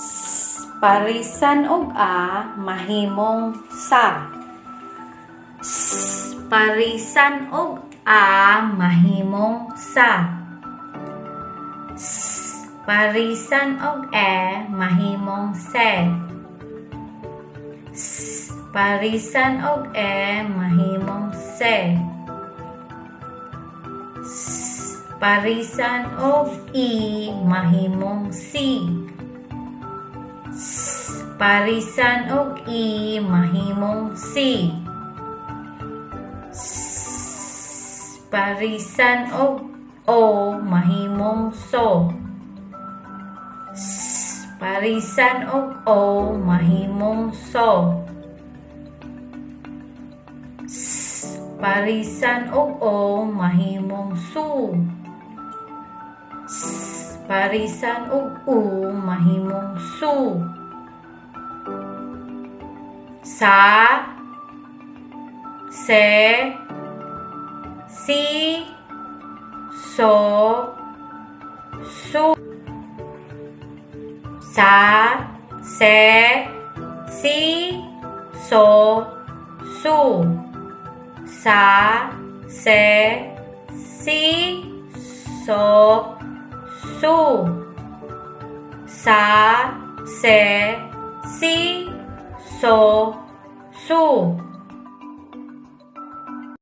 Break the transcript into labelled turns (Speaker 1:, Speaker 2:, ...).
Speaker 1: S parisan og a mahimong sa. S parisan og a mahimong sa. S parisan og e mahimong se. S parisan og e mahimong se. S parisan og i mahimong si. S parisan og i mahimong si. S parisan og o mahimong so. S parisan og o mahimong so. S parisan og o mahimong su. S parisan og u mahimong su. Sa, se, si, so, su. Sa, se, si, so, su. Sa, se, si, so, su. Sa, se, si, so, su.